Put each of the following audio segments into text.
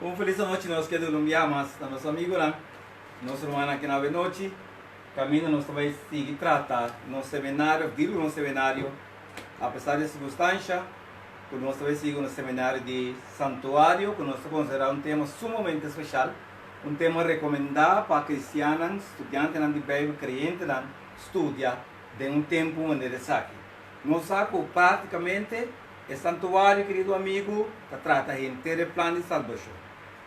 Un felis anochi nos ke duna un bia mas na nos amigunan, nos rumannan aki na awenochi. Kaminda nos ta bai sigui trata nos seminario, of diri ku nos seminario, apesar di e sirkunstansha ku nos ta bai sigui ku nos seminario di santuario, ku nos ta konsiderá un tema sumamente speshal, un tema rekomendá pa kristiannan, studiantenan di Beibel, kreyentenan studia den un tempu manera esaki. Nos sa ku práktikamente e santuario, kerido amigu, ta trata henter e plan di salbashon.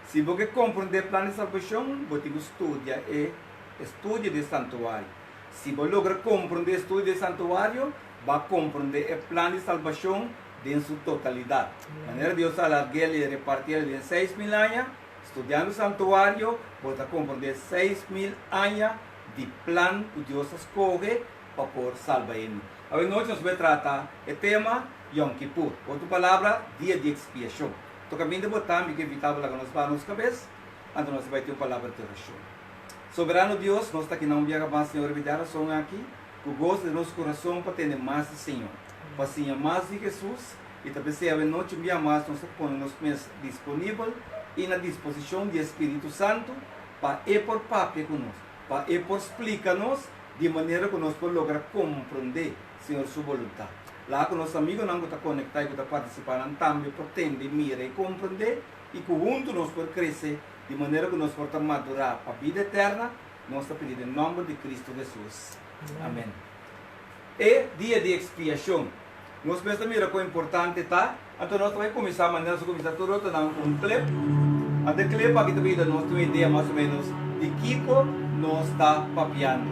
Si bo ke komprondé e plan di salbashon, bo tin ku studia e estudio di e santuario. Si bo logra komprondé e studio di e santuario, bo a komprondé e plan di salbashon den su totalidat. Manera Dios a alarg'el i reparti'el den 6000 aña, studiando e santuario, bo ta komprondé 6000 aña di plan ku Dios a skohe pa por salba hende. Awe nochi nos bai trata e tema Yom Kippur, ku otro palabra, Dia di Ekspiashon. Tokaminda bo ta, mi ke invitá bo laga nos baha nos kabes, anto nos ta bai tin un palabra di orashon. Soberano Dios, nos ta aki na un biaha mas, Señor, riba e rason aki, ku goso den nos kurason pa tende mas di Señor, pa siña mas di Hesus, i ta p'esei awe nochi un biaha mas nos ta pone nos mes disponibel i na disposishon di e Spiritu Santu pa E por papia ku nos, pa E por splika nos di manera ku nos por logra komprondé Señor su boluntat. Laga ku nos amigonan ku ta konektá i ku ta partisipá nan tambe por tende, mira i komprondé, i ku huntu nos por krese di manera ku nos por ta madurá pa bida eterna, nos ta pidi den nòmber di Kristu Hesus. Amèn. E Dia di Ekspiashon. Nos mes ta mira kon importante ta, anto nos ta bai kuminsá manera nos a kuminsá tur otronan ku un klep. Anto e klep aki ta bai yuda nos tin un idea mas o ménos di kiko nos ta papiando.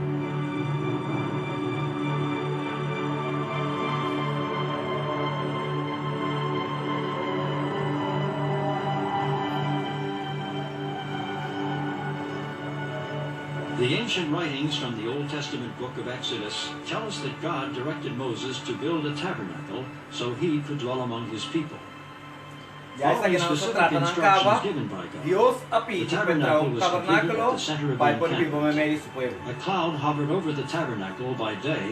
The ancient writings from the Old Testament book of Exodus tell us that God directed Moses to build a tabernacle so he could dwell among his people. Ya Following esakinan nos a specific trata nan instructions kaba, given by God, Dios a the pidi pa e traha tabernacle un was completed at tabernákulo the center of pa the e por biba encampment. meimei di su pueblo. A cloud hovered over the tabernacle by day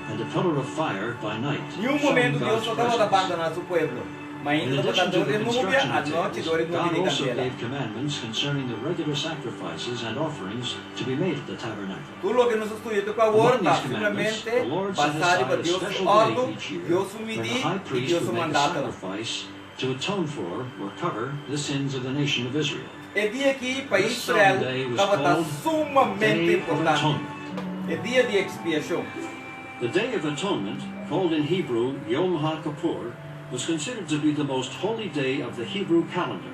and a pillar of fire by night, Niun showing momento Dios God's no tabata presence. bandoná su pueblo. In Mainta tabata addition to dor the di nubia, construction anochi details, dor di nubia God di also kandela. gave commandments concerning the regular sacrifices and offerings to be made at the tabernacle. Tur loke nos a studia te ku awor Among ta these commandments, simplemente the Lord set basá riba aside a Dios su special day òrdu, each year Dios su when the midí high i priest Dios su would make a mandatonan. sacrifice to atone for or cover the sins of the nation of Israel. E dia akí pa This solemn Israel day was tabata called the sumamente Day of importante, Atonement. e Dia di Ekspiashon. The Day of Atonement, called in Hebrew Yom HaKippur, was considered to be the most holy day of the Hebrew calendar.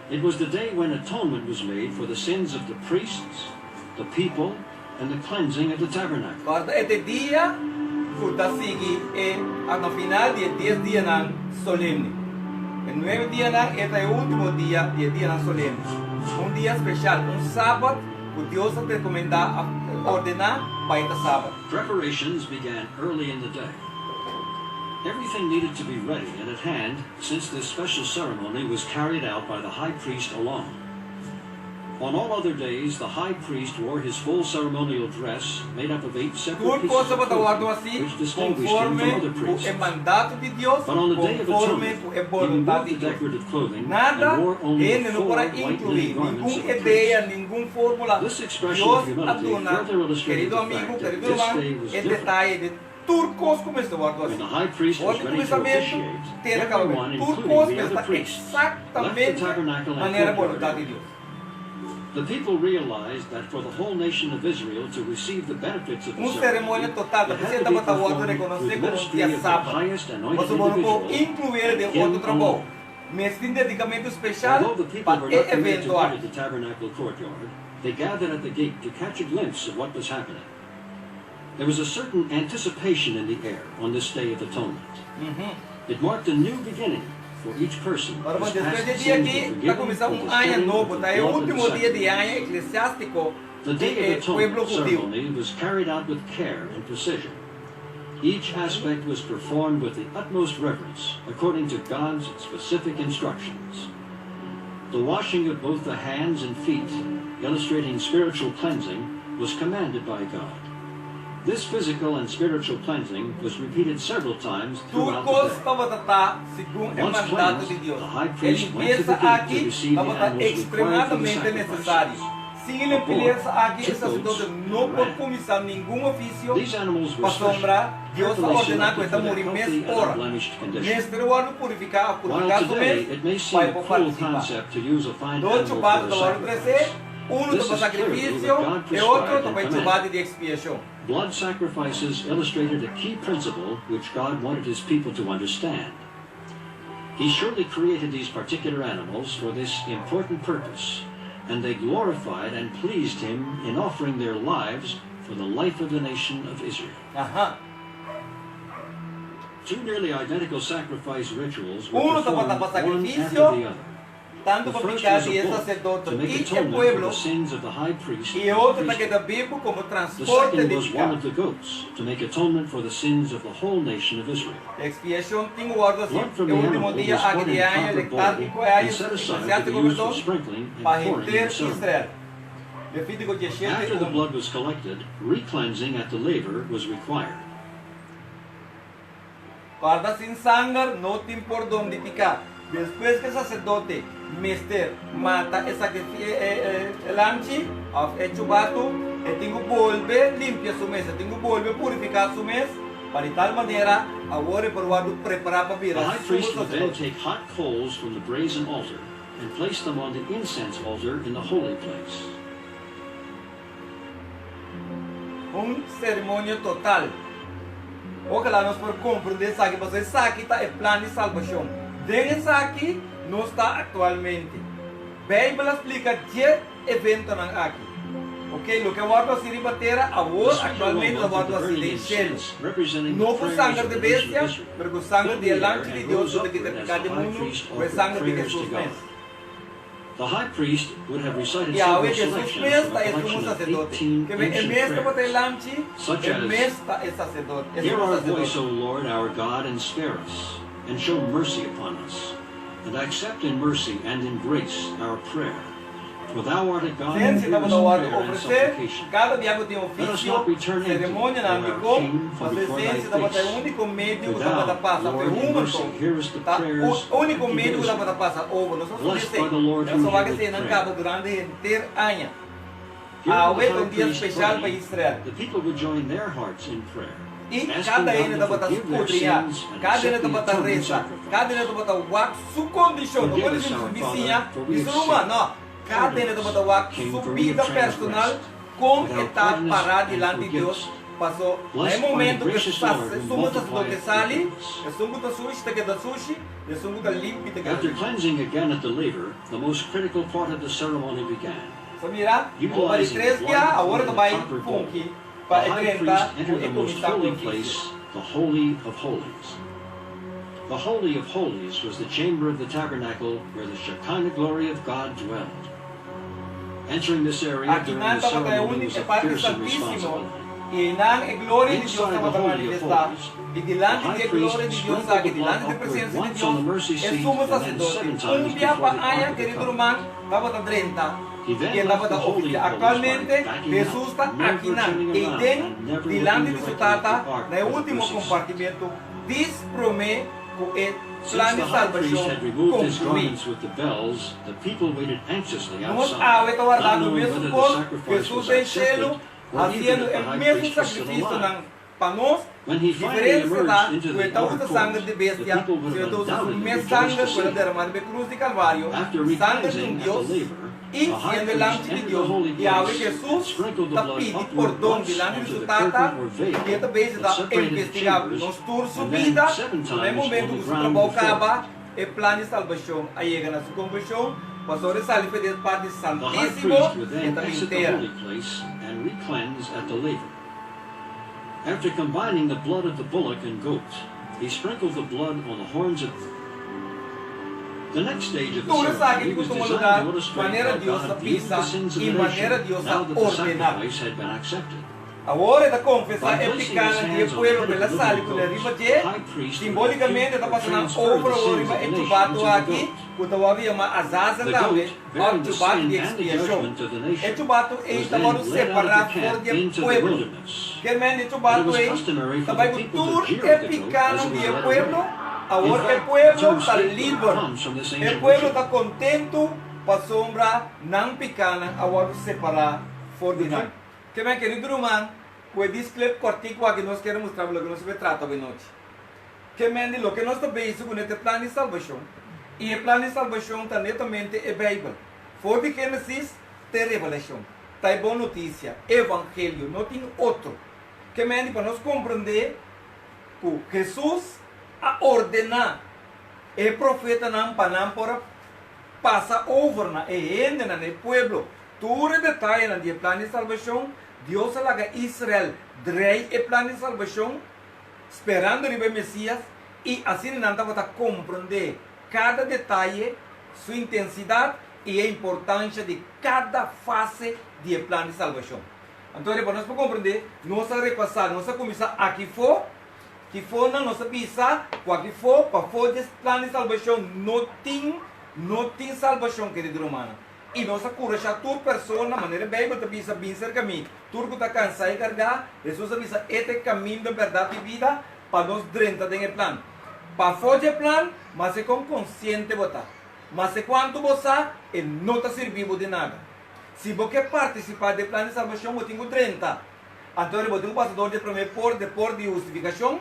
It was the day when atonement was made for the sins of the priests, the people, and the cleansing of the tabernacle. Kòrda e ta e dia ku ta sigui e na final di e dies dianan solemne. E nuebe dianan e ta e último dia di e dianan solemne, un dia speshal, un sabat ku Dios a rekomendá, a ordená pa e ta sabat. Preparations began early in the day. Everything needed to be ready and at hand since this special ceremony was carried out by the high priest alone. On all other days, the high priest wore his full ceremonial dress made up of eight separate Tur pieces kos of tabata wòrdu clothing, hasí which distinguished him konforme from other ku e priests. mandato di Dios, But on the Day of konforme Atonement, ku e he boluntat removed di the Dios. decorative clothing and Nada wore only the hende no por four a white inkluí, linen garments ningun of a idea, priest. ningun fórmula. This expression Dios of a humility duna, further illustrated kerido the amigu, fact that kerido this ruman, day was e different. detaye di tur kos ku mester wòrdu When hasí. the high priest For was di ready to kuminsamentu officiate, te na kabamentu, everyone, tur including kos the mester other ta priests, left the eksaktamente tabernacle and manera courtyard boluntat di area. Dios. The people realized that for the whole nation of Israel to receive the benefits of the Un ceremony, seremonia total ta it had p'esei to be tabata wòrdu performed through rekonosé the komo un ministry dia of the sabat. highest anointed Pasobra bo no por individual inkluí and den him otro trabou. alone. Mester tin dedikamentu speshal Although the people pa were e not permitted to evento enter aki. the tabernacle courtyard, they gathered at the gate to catch a glimpse of what was happening. There was a certain anticipation in the air on this Day of Atonement. It marked a new beginning for each person Ora whose bo despues past di e dia sins were aki ta forgiven kuminsá with un the aña shedding of nobo, the ta e blood of the último dia di e sacrifice. aña eklesiástiko The di Day e of pueblo Atonement hudiu. ceremony was carried out with care and precision. Each aspect was performed with the utmost reverence, according to God's specific instructions. The washing of both the hands and feet, illustrating spiritual cleansing, was commanded by God. This physical and spiritual cleansing was repeated several times Tur throughout the kos day. tabata ta segun e Once mandato cleansed, di Dios. the high E priest went to the limpiesa gate to aki receive the tabata animals required for the ekstremadamente sacrifices, nesesario. Sin e a bullock, limpiesa aki two e saserdote goats, and no a por ram. kuminsá ningun ofisio These animals were special, pasobra Dios a carefully ordená ku e selected ta for their muri mes healthy and ora. unblemished condition. Mester wòrdu purifiká òf While purifiká su today mes it may pa seem e a por cruel partisipá. concept to use a fine Dos animal chubatu for ta a wòrdu tresé, sacrifice, unu ta this pa is clearly what sakrifisio, God e otro prescribed ta and pa e chubatu commanded. di ekspiashon. Blood sacrifices illustrated a key principle which God wanted his people to understand. He surely created these particular animals for this important purpose, and they glorified and pleased him in offering their lives for the life of the nation of Israel. Aha. Two nearly identical sacrifice rituals were Uno tabata performed pa one after sakrifisio, the other. tantu The pa first piká was di a e bullock saserdote to make i e atonement for pueblo, the sins of the high priest i e and the otro ta priesthood. keda bibu komo The transporte second di was piká. one of the goats to make atonement for the sins of the whole nation of Israel. Ekspiashon tin wòrdu hasi Blood from e the último animal dia was aki poured di in e a aña copper bowl lektárgiko, e aña and set aside to be eklesiástiko, used for perdon, sprinkling and pa pouring in henter the ceremony. Israel. Levítiko diesshete, After the un. blood was collected, recleansing at the laver was required. Kòrda sin sanger no tin pordon di piká. Despues ku e saserdote mester mata e e lamchi òf e chubatu, e tin ku bolbe limpia su mes, e tin ku bolbe purifiká su mes, pa di tal manera awor e por wòrdu prepará pa The bira high sumo priest would then saserdote. take hot coals from the brazen altar and place them on the incense altar in the holy place. Un serimonia total. Ojalá nos por komprendé esaki, pasobra esaki ta e plan di salbashon. Den esaki nos ta aktualmente. Beibel a splika dje eventonan aki. Oke, loke a wòrdu hasi riba tera The awor sweet aktualmente aroma ta of wòrdu the hasi burning den shelu. incense, representing the No ku prayers sanger of di the nation of bestia, Israel, pero ku sanger filled di e the air Lamchi di and Dios rose ku ta kita upward as piká the di high mundu priest ku e offered sanger di prayers to Hesus God. mes. The high priest would have recited Yahweh several Jesus selections mes from ta a e sumo collection of sacerdote. 18 Ke men e ancient mes tabata e prayers, lamchi, such e as, mes ta e sacerdote, e Hear sumo our voice, sacerdote. O Lord our God, and spare us, and show mercy upon us, and accept in mercy and in grace our prayer. For thou art a God who Sensia hearest tabata wòrdu prayer and ofresé supplication. kada bia ku tin Let us ofisio, not return empty, O seremonianan our dikon, King, from pasobra before thy sensia tabata e face. úniko medio For ku tabata thou, pasa pa e Lord, in human mercy kon. hearest the Ta prayers e of úniko captive medio ku Israel. tabata pasa over. Nos a Blessed sufri by esei, the Lord nos who a wak heareth eseinan prayer. kaba durante henter aña. Hearing the Awe ta high un dia priest spesial pa pray, Israel. the people would join their hearts in prayer, I asking kada God hende to tabata forgive their skudriñá, sins and kada hende accept the tabata atonement resa, kada hende sacrifice. tabata wak su kondishon, no Forgive kondishon us, di su our bisiña, Father, for di we su have ruman, sinned. no, kada Pardon hende us, tabata wak King, su for we bida have personal transgressed. kon For e thou ta pardonest pará and dilanti Dios. forgivest. Pasó na e Blessed by the momento ku e gracious Lord who sumo saserdote multiplieth sali, forgiveness. esun ku ta sushi ta keda sushi, i esun ku ta limpi ta keda After limpi. cleansing again at the laver, the most critical part of the ceremony began. Sa mira, ora di Utilizing the tres blood bia, awor poured ta in a bai copper bowl, funki the pa e high drenta priest ku entered e the most kuminsá ku holy e ofisio. place, the Holy of Holies. The Holy of Holies was the chamber of the tabernacle where the Shekinah glory of God dwelled. Entering this area Aki during nan the tabata e ceremony úniko was e a parti fearsome santísimo, responsibility. i einan e gloria di Dios Inside the tabata Holy of manifestá. Holies, I the dilanti high di e priest gloria di Dios sprinkled aki, the blood dilanti di e upward presensia di once on Dios, the mercy e seat sumo and then saserdote seven un times bia before pa the Ark aña, of the kerido Covenant. ruman, tabata drenta He i then e left tabata the Holy ofisiá. of Holies by Aktualmente, backing Hesus out, ta never akinan, turning ei around den and never looking dilanti di su directly at Tata, the ark na e or the último mercy seat. kompartimentu dis promé ku e Since plan the di high priest salbashon had removed his konkluí. garments with the bells, the people waited anxiously Nos outside, awe ta not wardando knowing mesun whether the kos, sacrifice Hesus was den shelu accepted or even hasiendo if e the high mesun priest was still alive. sakrifisio-nan pa nos. When he finally Diferensia ta emerged into ku e the ta outer usa sanger court, di the bestia, people would sino have e ta usa su undoubtedly mes rejoiced to sanger ku see el a him. derama riba e krus di Kalvario, After sanger di un recleansing at the Dios laver, i the high siendo e priest Lamchi di entered the Dios. holy I awe place and Hesus sprinkled the ta blood pidi upward pordon once dilanti di onto su the Tata curtain or i veil e ta bezig that ta separated the investigá chambers, nos tur su and then bida. seven Na e times on momento the ku su ground trabou before kaba, it. e plan di salbashon a yega na su konklushon, pasobra e sali for di e parti The high santísimo priest would e then ta bin exit the tera. holy place and recleanse at the laver. After combining the blood of the bullock and goat, he sprinkled the blood on the horns of The next stage of the Tur esaki ceremony ku was tuma designed lugar to illustrate manera how Dios ta God viewed bisa the sins of i the manera nation Dios a now that the ordená. sacrifice had been accepted. Awor e ta konfesá e pikánan di e pueblo ku el a sali ku nan riba dje. Simbolikamente ta pasa nan over awor riba e chubatu aki, ku ta wòrdu yamá Azazel tambe, òf chubatu di ekspiashon. E chubatu ei ta wòrdu separá for di e pueblo. Ke men e chubatu ei ta bai ku tur e pikánan di e pueblo. Awor e pueblo ta liber. E pueblo ta kontentu pasobra nan pikánan a wòrdu separá for di nan. Ke men kerido ruman, ku e disklep kòrtiku aki nos kier mustra bo loke nos ta trata awe nochi. Ke men di loke nos ta bezig kuné ta e plan di salbashon, i e plan di salbashon ta netamente e Beibel. For di Génesis te Revelashon ta e bon notisia, evangelio, no tin otro. Ke men di pa nos komprendé ku Hesus a ordená e profetanan pa nan por a pasa over na e hendenan, na e pueblo, Tur e detayenan di e plan di salbashon, Dios a laga Israel drei e plan di salbashon, sperando riba e Mesias, i asina nan tabata komprondé kada detaye, su intensidat i e importansha di kada fase di e plan di salbashon. Anto pa nos por komprondé, nos a repasá, nos a kuminsá akifó, kifonan nos a bisa ku akifó, pafó di e plan di salbashon no tin, no tin salbashon, kerido rumannan. I nos a kurashá tur persona, manera e Beibel ta bisa, Bin serka mi, tur ku ta kansá i kargá. Hesus a bisa, E ta e kaminda, bèrdat i bida pa nos drenta den e plan. Pafó dje plan, maske kon konsiente bo ta, maske kuantu bo sa, e no ta sirbi bo di nada. Si bo ke partisipá den e plan di salbashon, bo tin ku drenta. Anto bo tin ku pasa dor di e promé port, e port di hustifikashon.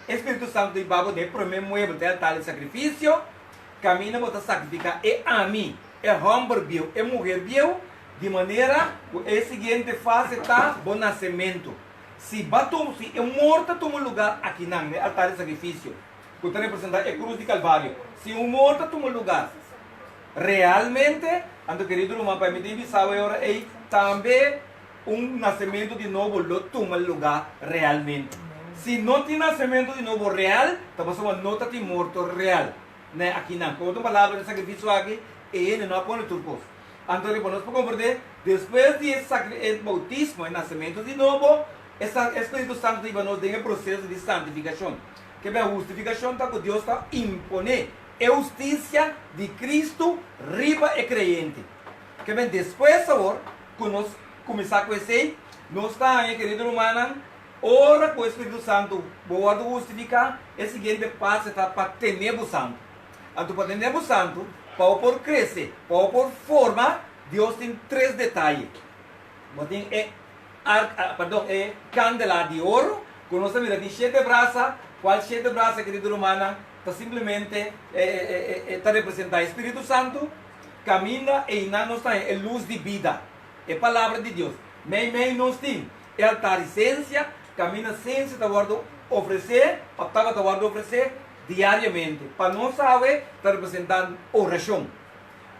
E Spiritu Santu ta hiba bo den e promé muebel, ta e altar di sakrifisio. Kaminda bo ta sakrifiká e ami, e hòmber bieu, e muher bieu, di manera ku e siguiente fase ta bo nasementu. Si ba tuma, si e morto a tuma lugá akinan, na e altar di sakrifisio, ku ta representá e krus di Kalvario, si un morto a tuma lugá realmente, anto kerido ruman, pa mi tin bisa bo e ora ei, tambe un nasementu di nobo lo tuma lugá realmente. Si no tin nasementu di nobo real, ta pasobra no ta tin morto real. Na e akinan. Ku otro palabra, den sakrifisio aki, e hende no a pone tur kos. Anto riba nos por komprendé, despues di e sakri, e boutismo, e nasementu di nobo, e san, e Spiritu Santu ta hiba nos den e proseso di santifikashon. Ke bia hustifikashon ta ku Dios ta imponé e hustisia di Kristu riba e kreyente. Ke ben despues awor ku nos kuminsá ku esei, nos ta haña, kerido rumannan, Ora ku e Spiritu Santu bo wòrdu hustifiká, e siguiente pase ta pa tene bo santu. Anto pa tene bo santu, pa bo por krese, pa bo por forma, Dios tin tres detaye. Bo tin e ark, pardon, e kandela di oro, ku nos ta mira tin shete brasa, kual shete brasa, kerido rumannan, ta simplemente e ta representá e Spiritu Santu, kaminda einan nos ta haña e lus di bida, e Palabra di Dios. Meimei nos tin E altar di sensia, kaminda sensia ta wòrdu ofresé òf tabata wòrdu ofresé diariamente. Pa nos awe ta representá orashon.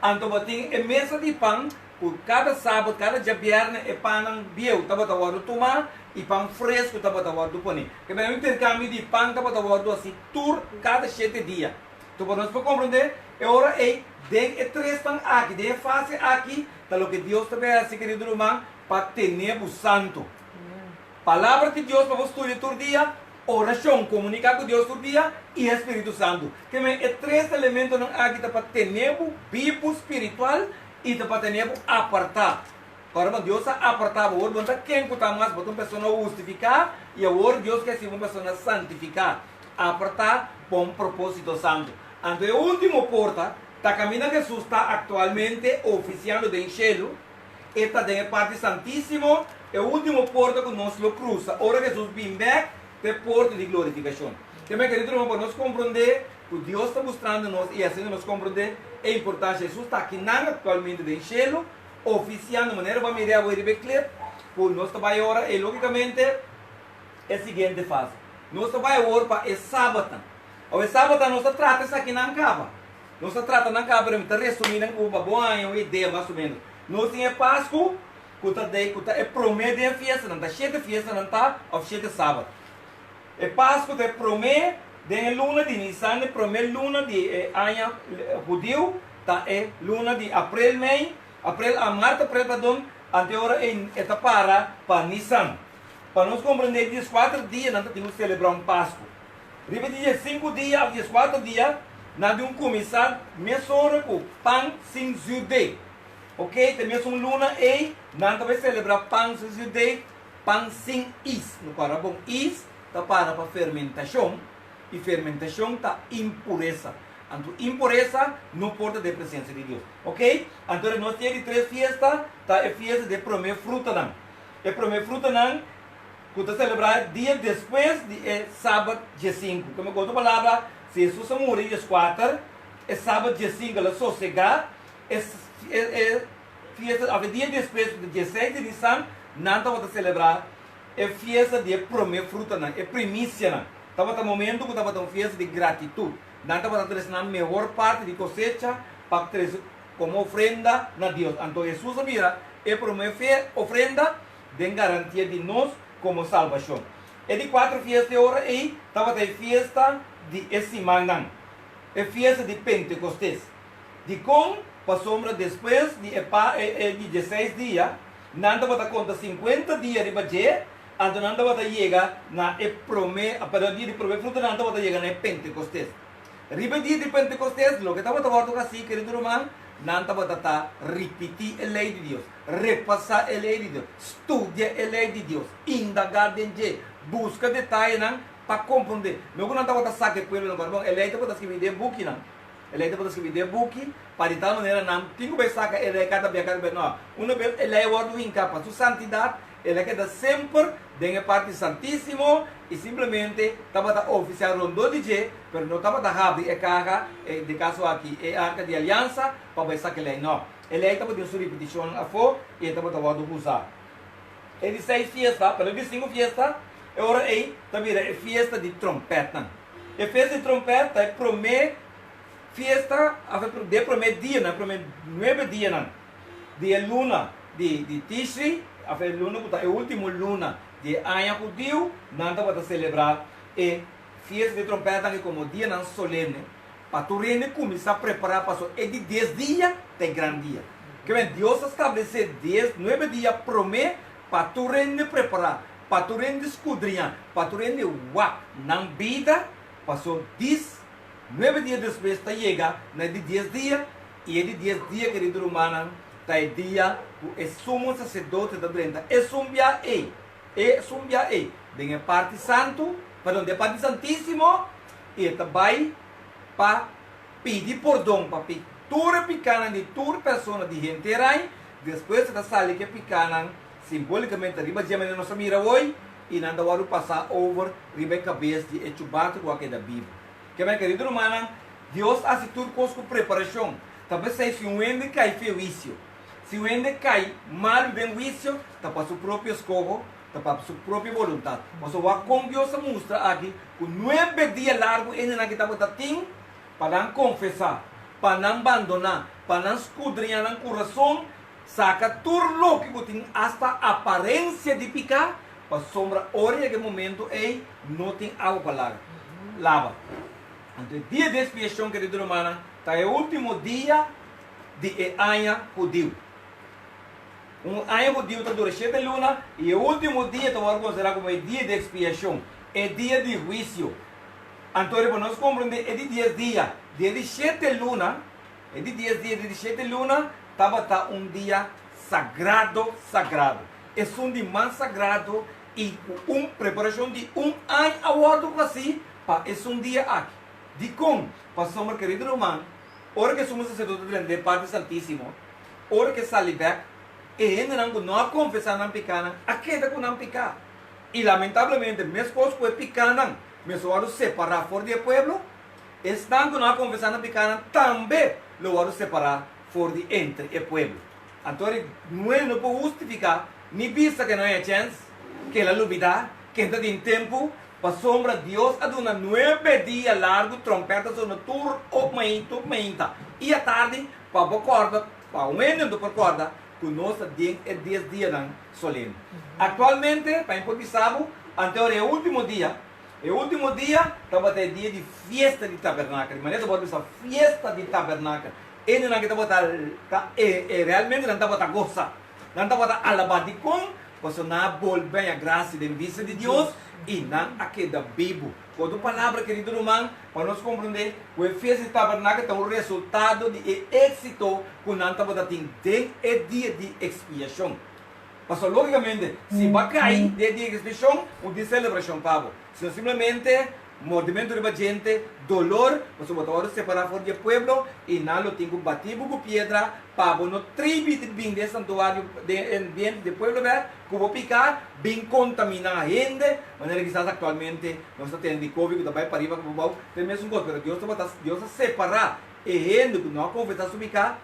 Anto bo tin e mesa di pan ku kada sabat, kada djabièrnè e pannan bieu tabata wòrdu tumá i pan fresku tabata wòrdu poné. Ke manera un interkambio di pan tabata wòrdu hasi tur kada shete dia. Anto pa nos por komprondé e ora ei den e tresnan aki, den e fase aki ta loke Dios ta bai hasi kerido ruman, Pa tene bo santu. Palabra di Dios pa bo studia tur dia, orashon, komuniká ku Dios tur dia, i e Spiritu Santu. Ke men e tres elementonan aki ta pa tene bo bibu spiritual i ta pa tene bo apartá. Ora bo Dios a apartá bo, awor bo no ta ken ku ta mas, bo ta un persona hustifiká i awor Dios ke hasi bo un persona santifiká, apartá pa un propósito santu. Anto e último porta ta kaminda Hesus ta aktualmente ofisiando den shelu. E ta den e parti santísimo, e último porta ku nos lo krusa ora Hesus bin bèk ta e porta di glorifikashon. Te mei kerido ruman, pa nos komprondé ku Dios ta mustrando nos i hasiendo nos komprondé e importansha. Hesus ta akinan aktualmente den shelu, ofisiando, manera bo a mira awe riba e klip ku nos ta bai ora ei lógikamente e siguiente fase. Nos ta bai awor pa e sabatnan. Awe e sabatnan nos ta trata esakinan kaba. Nos ta trata nan kaba, pero mi ta resumí nan ku pa bo haña un idea mas o ménos. Nos tin e Pasku, ku ta de ku ta e promé den e fiestanan, ta shete fiestanan ta òf shete sabat. E Pasku ta e promé den e luna di Nisan, e promé luna di e aña hudiu, ta e luna di aprel, mei, aprel a mart, aprel, pardon, ante ora ei e ta para pa Nisan. Pa nos komprendé, dieskuater dia nan ta tin ku selebrá un Pasku. Riba di diesinku dia òf dieskuater dia, nan tin ku kuminsá mesora ku pan sin zürdeg. Oke, ta mesun luna ei nan ta bai selebrá pan sin zürdeg, pan sin is. No kòrda bon, is ta para pa fermentashon, i fermentashon ta impuresa. Anto impuresa no por ta den presensia di Dios. Oke, anto nos tin e di tres fiesta, ta e fiesta di e promé frutanan. E promé frutanan ku ta selebrá dia despues di e sabat diesinku. Ku otro palabra, si Hesus a muri dieskuater, e sabat diesinku el a sosegá, e e fiesta òf e dia despues ku ta dieseis di Nisan, nan tabata selebrá e fiesta di e promé frutanan, e primisianan. Tabata momentu ku tabata un fiesta di gratitut. Nan tabata trese nan mehor parti di kosecha pa trese komo ofrenda na Dios. Anto Hesus a bira e promé ofrenda den garantia di nos komo salbashon. E di kuater fiesta e ora ei tabata e fiesta di e simannan, e fiesta di Pentekostes. Dikon? Pasobra despues di e pa e di dieseis dia, nan tabata konta sinkuenta dia riba dje, anto nan tabata yega na e promé, perdon, dia di promé fruta nan tabata yega na e Pentekostes. Riba e dia di Pentecostes, loke tabata wòrdu hasí, kerido ruman, nan tabata ta ripití e lei di Dios, repasá e lei di Dios, studia e lei di Dios, indagá den dje, buska detayenan pa komprondé. No ku nan tabata saka e pueblonan kòrda. Bon, e lei tabata skibí den bukinan. E lei tabata skibí den buki pa di tal manera nan tin ku bai saka e lei kada bia, kada bia. No, una bes e lei wòrdu hinká pa su santidat, El a keda semper den e parti santísimo i simplemente tabata ofisiá rondó di dje, pero no tabata habri e kaha, e den kaso aki e Arka di Aliansa, pa bai saka e lei. No, e lei tabatin su ripitishonnan afó i e tabata wòrdu usá. E di seis fiesta, perdon, e di sinku fiesta, e ora ei ta bira e fiesta di trompètnan. E fiesta di trompèt ta e promé fiesta, òf e den e promé dianan, e promé nuebe dianan di e luna di di Tishri, of e luna ku ta e ultimo luna di e aña hudiu, nan tabata selebrá e Fiesta di Trompètnan aki komo dianan solemne pa tur hende kuminsá prepará pasobra e di dies dia ta e gran dia. Kimen, Dios a stablesé dies, nuebe dia promé pa tur hende prepará, pa tur hende skudriñá, pa tur hende wak nan bida, pasobra dis nuebe dia despues ta yega na e di dies dia, I e di dies dia, kerido rumannan, ta e dia ku e sumo saserdote ta drenta e sumbia ei, e sumbia ei, den e parti santu, perdon, den e parti santísimo, i e ta bai pa pidi pordon pa tur e pikanan di tur persona di henter ai. Despues e ta sali ku e pikanan simbolikamente riba dje manera nos a mira awor, i nan ta wòrdu pasá over riba e kabes di e chubatu ku a keda bibu. Kemey, kerido rumannan, Dios a hasi tur kos ku preparashon. Ta p'esei si un hende kai fe huisio, si un hende kai malu den huisio, ta pa su propio eskoho, ta pa su propio boluntat. Pasobra wak kon Dios a mustra aki ku nuebe dia largu hendenan ki tabata tin pa nan konfesá, pa nan bandoná, pa nan skudriñá nan kurason, saka tur loke ku tin asta aparensia di piká, pasobra ora yega e momento ei no tin awa pa laga, laba. Anto e dia di expiacion, kerido rumannan, ta e ultimo dia di e aña hudiu. Un aña hudiu ta dura shete luna i e ultimo dia ta wòrdu konsiderá komo e dia di expiacion, e dia di huisio. Anto riba nos komprendé e di dies dia di e di shete luna, e di dies dia di e di shete luna tabata un dia sagrado, sagrado. Esun di mas sagrado i ku un preparashon di un aña a wòrdu hasí pa esun dia aki. Dikon? Pasobra, kerido ruman, ora ku e sumo saserdote drenta den e parti santísimo, ora ku e sali bèk, e hendenan ku no a konfesá nan pikánan a keda ku nan piká. I lamentablemente, meskos ku e pikánan mester wòrdu separá for di e pueblo, esnan ku no a konfesá nan pikánan tambe lo wòrdu separá for di entre e pueblo. Anto ri Noe no por hustifiká ni bisa ke no hay chèns, ke el a lubidá, ke ta tin tempu, pasobra Dios a duna nuebe dia largu tròmpèt a sona tur op mainta, tur mainta i atardi pa bo kòrda, pa un hende no por kòrda ku nos ta den e dies dianan solene. Aktualmente, pa mi por bisa bo, anto ora e último dia, e último dia tabata e dia di fiesta di tabernakel, di manera ta por bisa fiesta di tabernakel, Hendenan ke tabata ta e realmente nan tabata gosa, nan tabata alabá. Dikon? Pasobra nan a bolbe haña grasia den bista di Dios i nan a keda bibu. Ku otro palabra, kerido ruman, pa nos komprondé ku e fiesta di tabernakel ta un resultado di e éksito ku nan tabata tin den e Dia di Ekspiashon. Pasobra lógikamente, si bo a kai den e Dia di Ekspiashon, un tin selebrashon pa bo, sino simplemente Mordimentu riba djente, dolor, pasobra bo ta wòrdu separá for di e pueblo, i nan lo tin ku batí bo ku piedra pa bo no tribi di bin den e santuario, den e ambiente di e pueblo bèk, ku bo piká bin kontaminá hende, manera kisas aktualmente nos ta tende di covid ku ta bai pariba ku pabou, ta e mesun kos, pero Dios tabata, Dios a separá e hende ku no a konfesá su piká,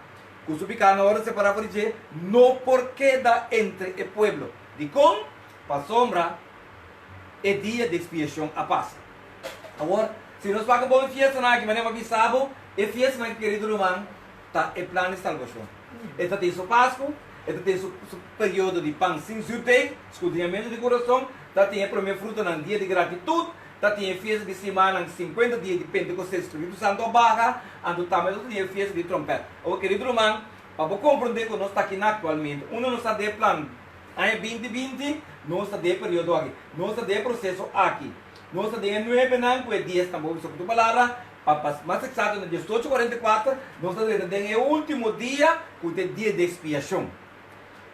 ku su piká no a wòrdu separá for di dje, no por keda entre e pueblo. Dikon? Pasobra. E dia di ekspiashon a pasa. Awor, si nos wak bon e fiestanan aki, manera mi a bisa bo, e fiestanan aki, kerido ruman, ta e plan di salbashon. E ta tin su Pasku, e ta tin su su periodo di pan sin zuurdeeg, skudriñamentu di kurason, ta tin e promé frutanan, dia di gratitut, ta tin e fiesta di simannan, sinkuenta dia di Pentekostes, Spiritu Santu a baha, anto tambe ta tin e fiesta di tròmpèt. Awor, kerido ruman, pa bo komprondé ku nos ta aki na aktualmente, unda nos ta den e plan Aña 2020, nos ta den e periodo aki. Nos ta den e proseso aki. Nos ta den e nuebenan ku e diesnan. Bo bisa ku tur palabra, pa pa mas eksakto na 18:44, nos ta drenta den e último dia ku ta e dia di ekspiashon.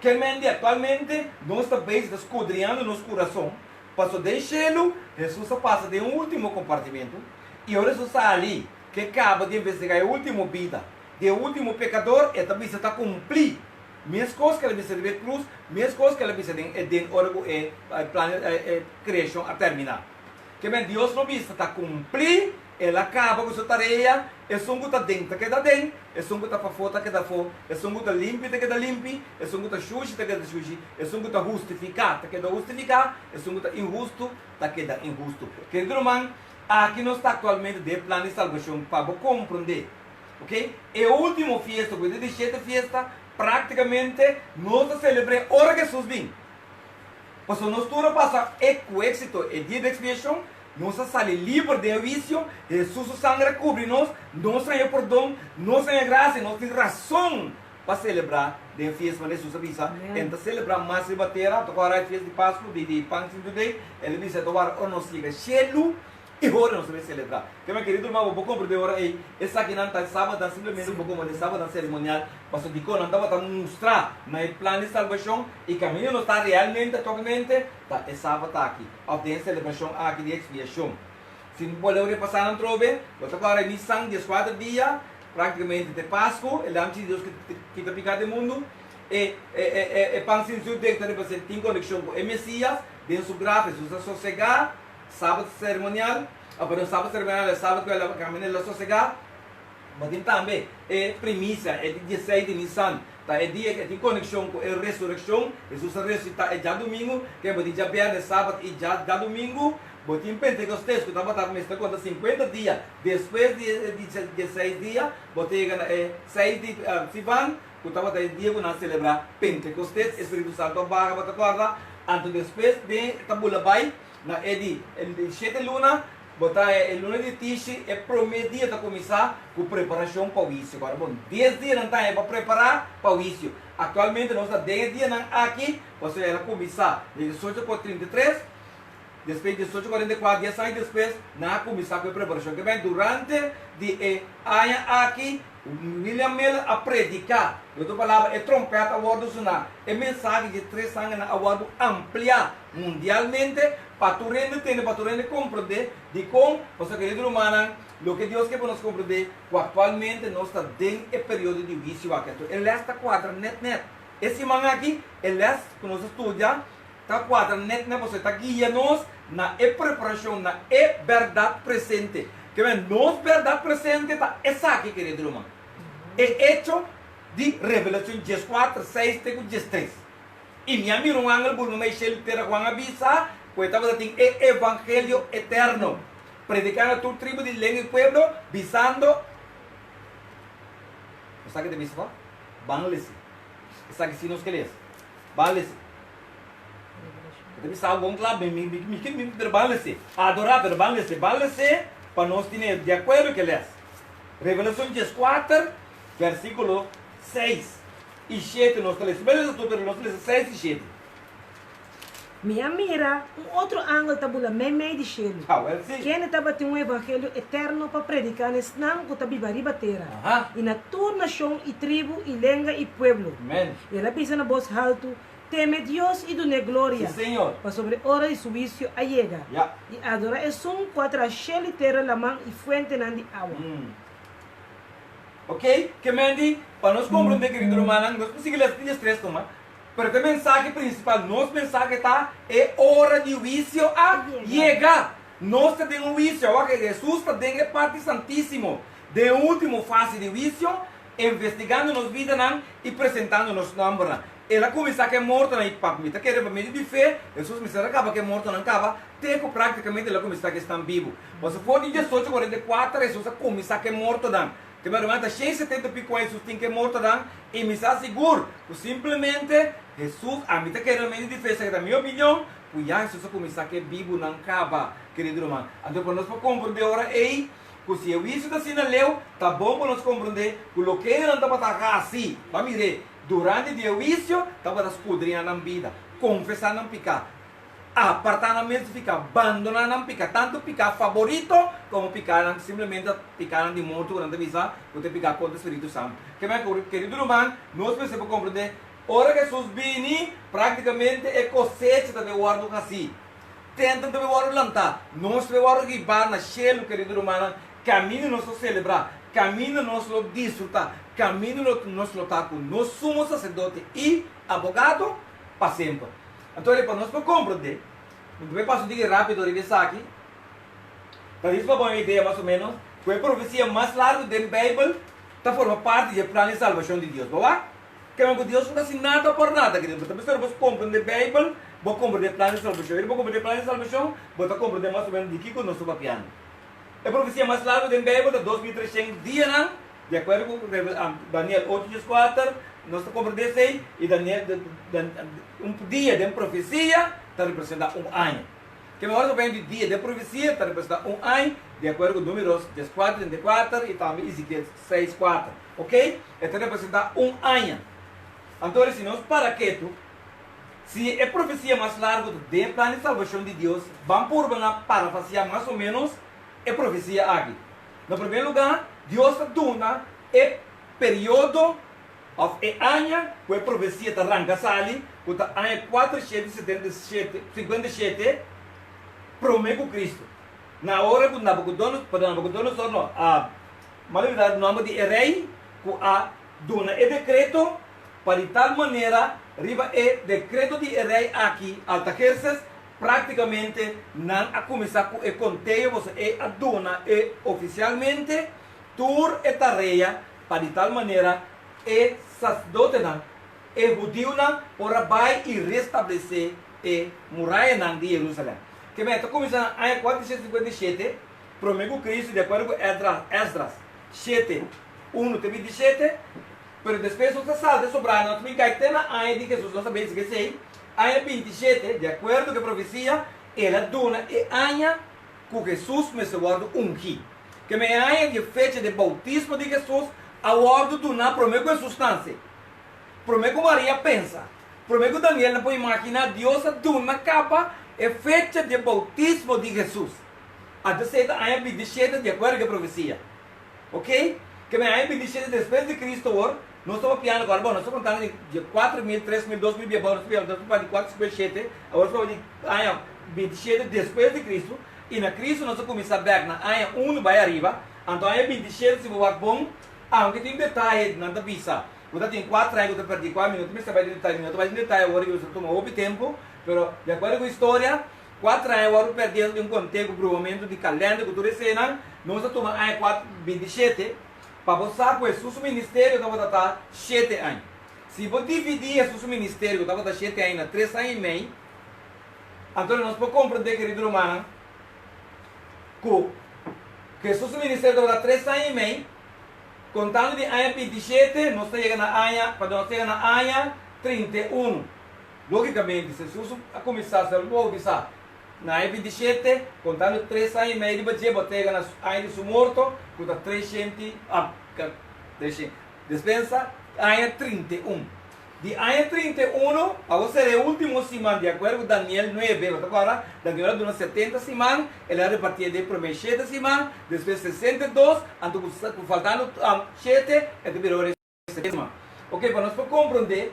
Kelmendi aktualmente nos ta bezig ta skudriñando nos kurason, pasobra den shelu Hesus a pasa den un último kompartimentu, i ora Hesus sali ke kaba di investigá e último bida di e último pekador, e ta bisa ta kumplí. Meskos ku el a bisa riba e krus, meskos ku el a bisa den Eden ora ku e plan e kreashon a terminá. Ke men Dios no bisa ta kumplí, el a kaba ku su tarea, esun ku ta den ta keda den, esun ku ta pafó ta keda afó, esun ku ta limpi ta keda limpi, esun ku ta shushi ta keda shushi, esun ku ta hustifiká ta keda hustifiká, esun ku ta inhustu ta keda inhustu. Kerido ruman, aki nos ta aktualmente den e plan di salbashon pa bo komprondé. Ok, e ultimo fiesta ku e di shete fiesta, praktikamente nos ta selebr'é ora Hesus bin. Pasobra nos tur a pasa e ku éksito e dia di ekspiashon, nos a sali liber den e huisio, Hesus su sanger a kubri nos, nos a haña pordon, nos a haña grasia, nos tin rason pa selebrá den e fiesta. Manera Hesus a bisa, E ta selebrá mas riba tera, ta kòrda e fiesta di Pasku, di Pan sin Zürdeg, el a bisa e ta wòrdu ora nos yega shelu. E ora nos ta bay celebra. Ke mi kerido ruman, bo por comprende ora ey, esakinan ta sabadan simplemente bo como de sabadan ceremonial, pasobra dikon nan tabata mustra na e plan di salbacion y caminda nos ta realmente actualmente ta e sabat aki, of den e celebracion aki di expiacion. Si bo leu repasa nan trobe, bo ta cora Nisan 14 dia, practicamente te Pascu, e Lamchi di Dios ki kita pica den mundo, e e e pan sin zuurdeeg ta representa tin conexion cu e Mesias, den su graf Jesus a sosega, Sabat seremonial, a perdon, sabat seremonial e sabat ku el a kaminda el a sosegá, bo tin tambe e primisia, e di dieseis di Nisan, ta e dia ku e tin konekshon ku e resurekshon, Hesus a resusitá e djadumingu, ke bo tin djabièrnè, sabat i djadumingu, bo tin Pentekostes ku tabata mester konta 50 dia despues di e di dieseis dia, bo ta yega na e seis di Sivan, ku tabata e dia ku nan a selebrá Pentekostes, e Spiritu Santu a baha, bo ta kòrda? Anto despues den ta bula bai. Na e di shete luna, bo ta e luna di Tishi, e promé dia ta kuminsá ku preparashon pa huisio. Kòrda bon, dies dia nan ta haña pa prepará pa huisio. Aktualmente nos ta den e dianan aki, pasobra el a kuminsá den 1833, despues 1844, dies aña despues nan a kuminsá ku e preparashon. Ke ben, durante di e aña aki, William Miller a prediká. Den otro palabra, e trompèt a wòrdu suná, e mensahe dje tres angelnan a wòrdu ampliá mundialmente pa tur hende tende, pa tur hende komprondé dikon. Pasobra, kerido rumannan, loke Dios ke pa nos komprondé ku aktualmente nos ta den e periodo di huisio aki. Anto e lès ta kuadra nèt nèt. E siman aki e lès ku nos a studia ta kuadra nèt nèt pasobra e ta guia nos na e preparashon, na e bèrdat presente. Ke men, nos bèrdat presente ta esaki, kerido ruman, e echo di Revelashon 14, 6 te ku 13. I mi a mira un angel burma mei shelu tera Juan a bisa ku e tabata tin e evangelio eterno, prediká na tur tribu di lenga i pueblo, bisando, Bo sa ke ta bisa pa? Ban lesi. Esaki si nos ke lesa. Ban lesi. E ta bisa bon kla, mi, mi, mi, mi, mi, pero ban lesi. Adorá, pero ban lesi. Ban lesi pa nos tine di akuerdo ke les. Revelashon 14, versíkulo 6 i shete nos ta lesa. Bai lesa tur, pero nos ta lesa 6 i shete. Mi a mira un otro angel ta bula meimei di shelu, kende tabatin un evangelio eterno pa prediká na esnan ku ta biba riba tera, i na tur nashon i tribu i lenga i pueblo. I el a bisa na bos haltu, Teme Dios i dun'é gloria, pasobra e ora di su huisio a yega, i adorá esun ku a traha shelu i tera, laman i fuentenan di awa. Ok, ke men di, pa nos komprondé, kerido rumannan, nos por sigui lesa tin diestres tuma. Pero ta e mensahe prinsipal, nos mensahe ta, E ora di huisio a yega! Nos ta den un huisio. Awor ke Hesus ta den e parti santísimo, den e último fase di huisio, investigando nos bidanan i presentando nos nòmbernan. El a kuminsá ku e mortonan i pa mi ta kere pa medio di fe, Hesus mester a kaba ku e mortonan kaba, te ku práktikamente el a kuminsá ku esnan bibu. Pasobra for di diesocho kuarenta i kuater Hesus a kuminsá ku e mortonan. Te mi ruman ta shen setenta pico aña Hesus tin ke morto dan y mi sa sigur cu simplemente Hesus ami ta kere na medio di fe esaki ta mi opinion cu ya Hesus a cuminsa ke bibunan caba kerido ruman anto pa nos por comprende ora ey cu si e huicio ta asina leu ta bon pa nos comprende cu loke nan tabata haci pa mire durante di e huicio tabata scudriña nan bida confesa nan pica Apartá nan mes di piká, bandoná nan piká, tantu piká faborito komo pikánan simplemente pikánan di morto ku nan ta bisa ku ta piká kontra Spiritu Santu. Ke men ku kerido ruman, nos mester por komprendé, ora Hesus bini, práktikamente e kosecha ta bin wòrdu hasí, tèntnan ta bin wòrdu lantá, nos ta bin wòrdu hibá na shelu, kerido rumannan, kaminda nos lo selebrá, kaminda nos lo disfrutá, kaminda nos lo ta ku nos Sumo Saserdote i Abogado pa semper. Anto pa nos por komprondé, mi ta bai pasa un tiki rápido riba esaki, pa djis pa bo un idea mas o ménos, ku e profesia mas largu den Beibel ta forma parti di e plan di salbashon di Dios. Bo wak? Kema ku Dios no ta hasi nada por nada. Bo ta mester bo komprondé Beibel, bo komprondé e plan di salbashon. Ora bo komprondé e plan di salbashon, bo ta komprondé mas o ménos di kiko nos ta papiando. E profesia mas largu den Beibel ta 2300 dianan. Di akuerdo ku Daniel ocho dieskuater, nos ta komprendé esei, i Daniel, un dia den profesia ta representá un aña. Ke mehor ta bini di dia den profesia ta representá un aña, di akuerdo ku Números dieskuater 34 i tambe Ezekiel seis kuater. Oke? E ta representá un aña. Anto si nos para ketu, si e profesia mas largu ta den e plan di salbashon di Dios, ban purba na parafraseá mas o ménos e profesia aki. Na promé lugá, Dios ta duna e periodo òf e aña ku e profesia ta ranka sali, ku ta aña 477, 57 promé ku Kristu. Na ora ku Nabukodonosor, perdon, Nabukodonosor no, a m'a olbidá nòmber di e rei ku a duna e dekreto pa di tal manera riba e dekreto di e rei aki, Artaherses, Práktikamente nan a kuminsá ku e konteo pasobra e a duna e ofisialmente tur e tarea pa di tal manera e saserdotenan, e hudiunan, por a bai i restablesé e murayanan di Yerusalèm. Ke men ta kuminsá na aña 457 promé ku Kristu di akuerdo ku Esdras shete, unu te 27. Pero despues nos ta salta e sobrá, nos ta bin kai te na aña di Hesus, nos ta bensha esei, aña 27, di akuerdo ku e profesia, el a duna e aña ku Hesus mester wòrdu ungí. Keme e aña di e fecha di e boutismo di Hesus a wòrdu duná promé ku Hesus nase. Promé ku Maria pensa, promé ku Daniel nan por imaginá, Dios a duna kaba e fecha di e boutismo di Hesus. Anto esei ta aña 27 di akuerdo ku e profesia. Ok, ke men aña 27 despues di Cristo awor, nos ta papiando awor, bon, nos ta contando di di 4000, 3000, 2000 bia abou, nos ta papia, nos ta papia di 457, awor nos ta papia di aña 27 despues di Cristo, y na Cristo nos ta cuminsa bek na aña uno bay ariba, anto aña 27 si bo wak bon, aunke tin detaye, nan ta bisa cu ta tin cuatro aña cu ta perdi cua, mi no ta mester bay den detaye, mi no ta bay den detaye awor, pasobra ta tuma hopi tempo, pero di acuerdo cu historia, Kuater aña wòrdu pèrdí den un konteo ku bruhamentu di kalènder ku tur esenan, nos a tuma aña kuater 27 pa bo sa ku Hesus su ministerio tabata ta shete aña. Si bo dividí Hesus su ministerio ku tabata shete aña na tres aña i mei, anto nos por komprendé, kerido rumannan, ku Hesus su ministerio tabata tres aña i mei, kontando di aña 27 nos ta yega na aña, perdon, nos ta yega na aña 31. Lógikamente, si Hesus a kuminsá ser boutisá na aña 27, kontando tres aña i mei riba dje, bo ta yega na aña di su morto, ku ta 300, ah, 300, despensa, aña 31. Di aña 31, awor sera e último siman, di akuerdo ku Daniel nuebe, bo ta kòrda? Daniel a duna 70 siman, el a repartié den promé shete siman, despues 62, anto ku faltando shete, e ta bira ora e 70 siman. Oke, pa nos por komprondé,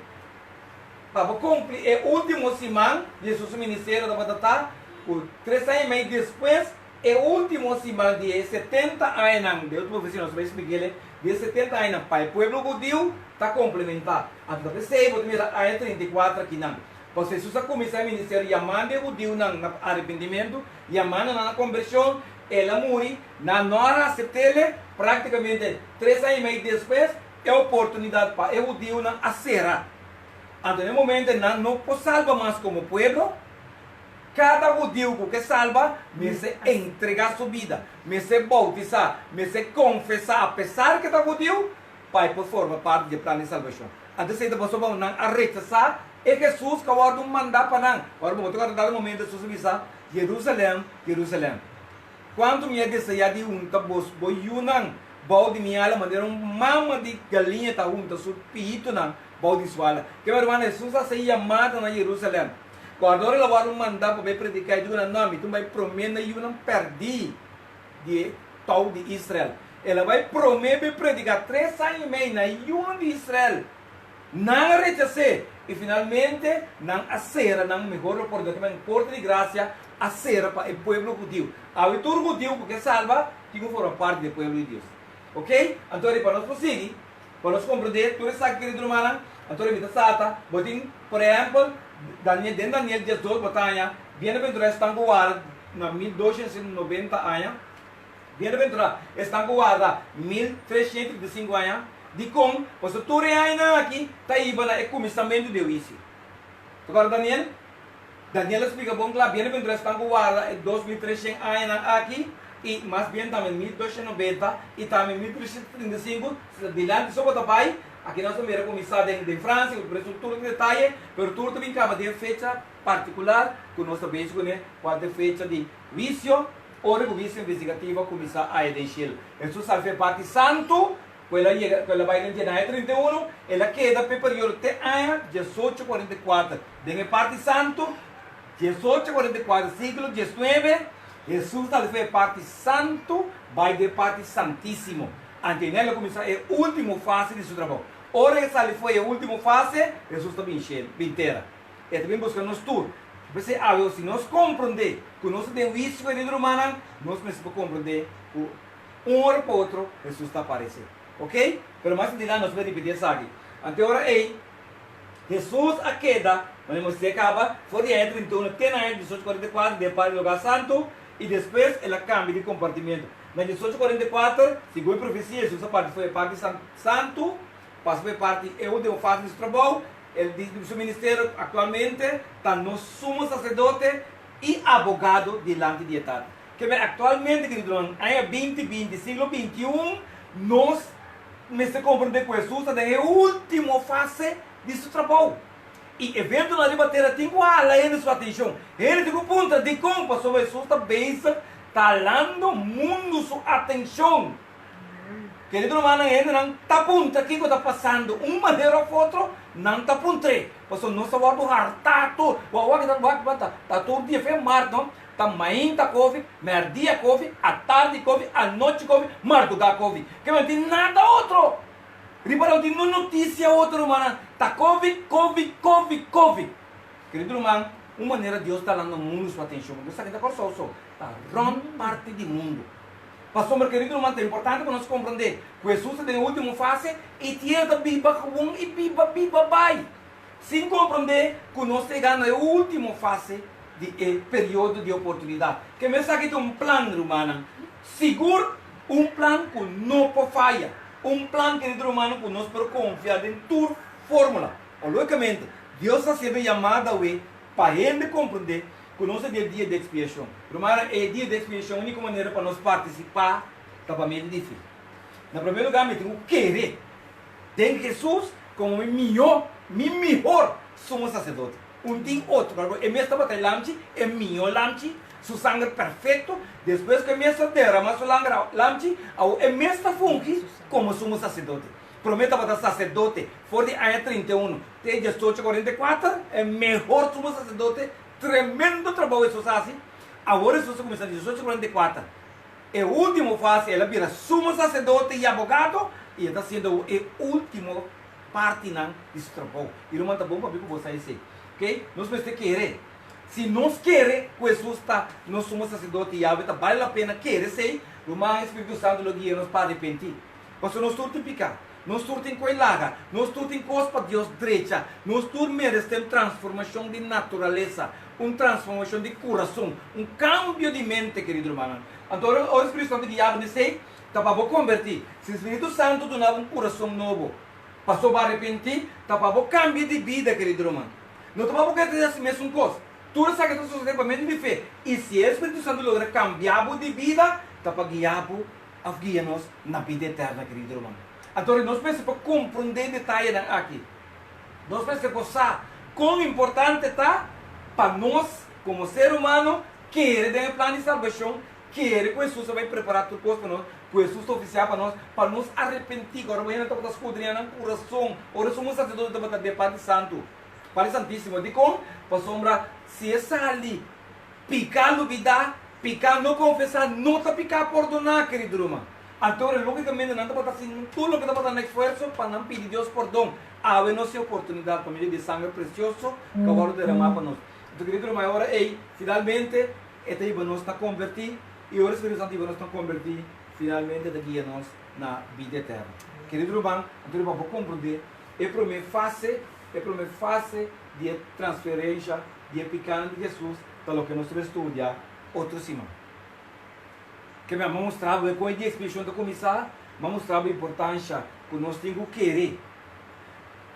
pa bo kumpli e último siman di Hesus su ministerio tabata ta ku tres aña i mei despues e último siman di e 70 añanan, den otro profesia nos ta bai splik'el, di e 70 añanan pa e pueblo hudiu ta komplementá. Anto ta p'esei bo ta mira aña 34 akinan. Pasobra Hesus a kuminsá e ministerio yamando e hudiunan na arepentimentu, yamando nan na kombershon, el a muri, nan no a asept'el, práktikamente tres aña i mei despues e oportunidat pa e hudiunan a sera. Anto na e momento nan no por salba mas komo pueblo. Kada hudiu ku ke salba mester entregá su bida, mester boutisá, mester konfesá apesar ke ta hudiu, pa e por forma parti di e plan di salbashon. Anto esei ta pasobra nan a rechasá e Hesus ku a wòrdu mandá pa nan. Ora bo ta kòrda dado momento Hesus a bisa, Jerusalèm, Jerusalèm, kuantu mi a deseá di hunta bos bo yunan bou di mi ala manera un mama di galiña ta hunta su pihitonan bou di su ala. Ke ruman, Hesus a hasi yamada na Jerusalèm. Kòrda ora el a wòrdu mandá pa bai prediká e yunan? Nò, mi tin bai promé na yunan pèrdí di e tou di Israel. El a bai promé bai prediká tres aña i mei na e yunan di Israel. Nan a rechas'é, i finalmente nan a sera nan mehor oportunidat, kimen porta di grasia a sera pa e pueblo hudiu. Awe tur hudiu ku ke salba tin ku forma parti di e pueblo di Dios. Oke? Anto riba nos por sigui. Pa nos komprendé tur esaki, kerido rumannan, anto mi ta salta, bo tin, por ehèmpel, Daniel, den Daniel 12 bo ta haña, Bienaventurá esnan ku warda na 1290 aña, bienaventurá esnan ku warda 1335 aña. Dikon? Pasobra tur e añanan aki ta hiba na e kuminsamentu di e huisio. Ta kòrda Daniel? Daniel a splika bon kla, Bienaventurá esnan ku warda e 2300 añanan aki, i mas bien tambe 1290 i tambe 1335, si ta dilanti so bo ta bai, aki nos ta mira kuminsá den den Fransia, ku por eso tur tin detaye, pero tur ta bin kaba den fecha partikular ku nos ta bezig kuné, kual ta e fecha di huisio, ora ku huisio investigativo a kuminsá aya den shelu. Hesus a salfa e parti santu ku el a yega, ku el a bai den dje aña 31, el a keda p'e periodo te aña 1844 den e parti santu, 1844, siglo 19, Hesus ta alfa e parti santu bai den e parti santísimo. Anto ei el a kuminsá e último fase di su trabou. Ora e sali fo'i e último fase, Hesus ta bin shelu, bin tera. E ta bin buska nos tur. P'esei awe si nos komprondé ku nos ta den huisio, kerido rumannan, nos mester por komprondé ku un ora pa otro Hesus ta aparesé. Oké? Pero mas adelante nos bai ripití esaki. Anto e ora ei, Hesus a keda, manera Moisés a kaba, for di aña 31 te na aña 1844 den parti di Lugar Santu, i despues el a kambia di kompartimentu. Na 1844, segun e profesia, Hesus a parti for e parti santu, pasa pa e parti e último fase di su trabou, el di su ministerio aktualmente ta nos Sumo Saserdote i Abogado dilanti di e Tata. Keme aktualmente, keridonan, aña 2020, siglo 21, nos mester komprendé ku Hesus ta den e último fase di su trabou. I eventonan riba tera tin ku hala hende su atenshon. Hende tin ku puntra, Dikon? Pasobra Hesus ta bezig ta halando mundu su atenshon. Kerido rumannan, hendenan ta puntra kiko ta pasando. Un manera òf otro nan ta puntr'é. Pasobra nos ta wòrdu hartá tur. Wak wak ta tur dia fe mart no. Ta mainta kofi, mèrdia kofi, atardi kofi, anochi kofi, mardugá kofi. Ke no tin nada otro. Riba no tin no notisia otro rumannan. Ta kofi, kofi, kofi, kofi. Kerido ruman, un manera Dios ta landa mundu su atenshon. Dios sa ke ta Kòrsou so, ta rònt parti di mundu. Pasobra, kerido ruman, ta importante pa nos komprondé ku Hesus ta den e último fase i tierra ta biba gewoon i biba, biba bai. Sin komprondé ku nos ta yegando na e último fase di e periodo di oportunidat. Ke mes aki ta un plan, rumannan. Sigur un plan ku no por faya. Un plan, kerido rumannan, ku nos por konfia den tur fórmula. O lógikamente, Dios ta hasiendo yamada awe pa hende komprondé ku nos ta den e dia di ekspiashon. Rumannan, e dia di ekspiashon úniko manera pa nos partisipá ta pa medio di fe. Na promé lugá mi tin ku kere den Hesus komo mi mihó, mi mihor Sumo Saserdote. Un tin otro, pasobra e mes tabata e lamchi, e mihó lamchi, su sanger perfekto. Despues ku e mes a derama su langer lamchi, awor e mes ta fungi komo Sumo Saserdote. Promé tabata saserdote for di aña 31 te 1844, e mehor sumo saserdote, tremendo trabou Hesus a hasi. Awor Hesus a kuminsá 1844, e último fase, el a bira sumo saserdote i abogado i e ta hasiendo awor e último partinan di su trabou. I ruman ta bon pabia ku bo sa esei. Oke, nos mester kere. Si nos kere ku Hesus ta nos sumo saserdote i awe ta bale la pena kere esei, ruman e Spiritu Santu lo guia nos pa arepentí. Pasobra nos tur tin piká, nos tur tin koi laga, nos tur tin kos pa Dios drecha, nos tur meresté un transformashon di naturalesa, un transformashon di kurason, un kambio di mente, kerido rumannan. Anto ora ora Spiritu Santu guia bo den esei, ta pa bo kombertí. Si Spiritu Santu duna bo un kurason nobo, pasobra bo arepentí, ta pa bo kambia di bida, kerido ruman. No ta pa bo keda hasi mesun kos. Tur esaki ta sosodé pa medio di fe. I si e Spiritu Santu logra kambia bo di bida, ta pa guia bo òf guia nos na bida eterna, kerido ruman. Anto nos mester por komprondé e detayenan aki. Nos mester por sa kon importante ta pa nos komo ser humano kere den e plan di salbashon, kere ku Hesus a bai prepará tur kos pa nos, ku Hesus ta ofisiá pa nos, pa nos arepentí. Ku ora bo hende tabata skudriñá nan kurason, ora e sumo saserdote tabata den parti santu, parti santísimo. Dikon? Pasobra si e sali piká lubidá, piká no konfesá, no ta piká pordoná, kerido ruman. Anto lógikamente nan tabata hasi tur loke tabata nan esfuerso pa nan pidi Dios pordon. Awe nos tin oportunidat pa medio di e sanger presioso ku a wòrdu deramá pa nos. Anto kerido ruman, e ora ei, finalmente e ta hiba nos na konvertí, i ora e Spiritu Santu hiba nos na konvertí, finalmente e ta guia nos na bida eterno. Kerido ruman, anto riba bo komprondé e promé fase, e promé fase di e transferensha di e pikánan di Hesus ta loke nos ta studia otro siman. Ke mi a mustra bo e kon e di ekspiashon ta kuminsá, mi a mustra bo importansha ku nos tin ku kere.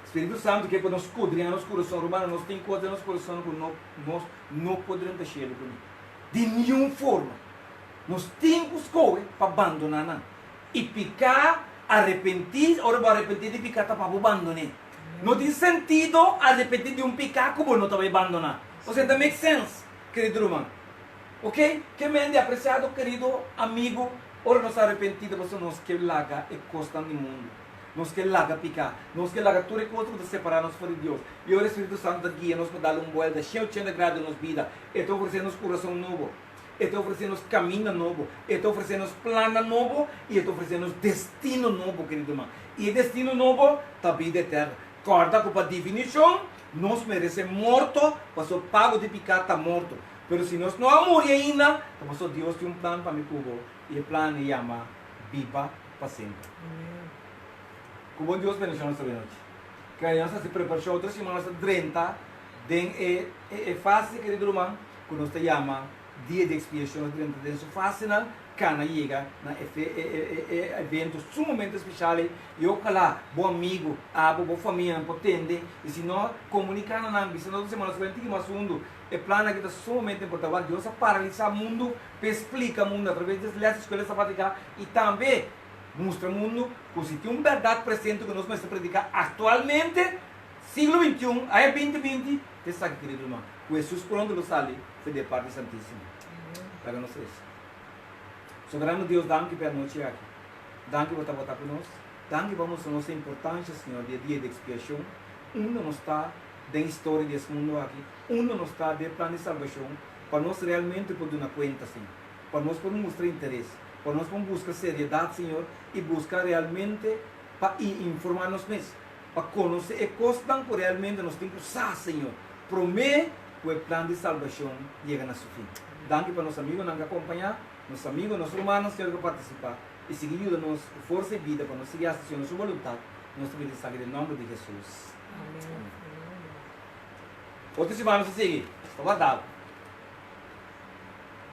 Spiritu Santu ke pa nos skudriñá nos kurason. Rumannan, nos tin kos den nos kurason ku no nos no por drenta shelu kuné. Di niun forma. Nos tin ku skohe pa bandoná nan. I piká, arepentí, ora bo arepentí di piká ta pa bo bandoné. No tin sentido arepentí di un piká ku bo no ta bai bandoná. Osea, ta make sense, kerido ruman. Ok, ke men di apresiado kerido amigo, ora nos arepentí ta pasobra nos ke laga e kosnan di mundu, nos ke laga piká, nos ke laga tur e kos ku ta separá nos for di Dios. I ora e Spiritu Santu ta guia nos pa dal un buelta shen ochenta grado den nos bida, e ta ofresé nos kurason nobo, e ta ofresé nos kaminda nobo, e ta ofresé nos plannan nobo i e ta ofresé nos destino nobo, kerido herman. I e destino nobo ta bida eterno. Kòrda ku pa definishon nos meresé morto, pasobra pago di piká ta morto. Pero si nos no a muri ainda, ta pasobra Dios tin un plan pa mi ku bo, i e plan e yama biba pa semper. Ku bon Dios bendicion nos awe nochi. Kere nos hasi preparashon otro siman nos ta drenta den e e fase, kerido ruman, ku nos ta yama dia di ekspiashon. Nos ta drenta den su fasenan kana yega na e e e e evento sumamente speshal ei i ojalá bo amigu, abo, bo famianan por tende i si no komuniká na nan, bisa nos otro siman nos ta bai tiki mas hundu. E plan aki ta sumamente importante. Wak, Dios a paralisá mundu p'e splika mundu atraves di es lès di Escuela Sabática i tambe mustra mundu ku si tin un bèrdat presente ku nos mester prediká aktualmente, siglo 21, aña 2020, ta esaki, kerido ruman, ku Hesus pronto lo sali for di e parti santísimo. Laga nos resa. Soberano Dios, danki p'e anochi aki. Danki bo tabata ku nos. Danki bo a mustra nos e importansha, Señor, di e dia di ekspiashon, unda nos ta den historia di es mundu aki, unda nos ta den e plan di salbashon, pa nos realmente por duna kuenta, Señor, pa nos por mustra interes, pa nos por buska seriedat, Señor, i buska realmente pa i informá nos mes, pa konosé e kosnan ku realmente nos tin ku sa, Señor, promé ku e plan di salbashon yega na su fin. Danki pa nos amigunan ku a kompañá, nos amigu, nos rumannan, Señor, ku a partisipá, i sigui yuda nos ku forsa i bida pa nos sigui hasi, Señor, su boluntat. Nos ta pidi esaki den nòmber di Hesus. Amen. Otro siman nos ta sigui. Ta wardabo.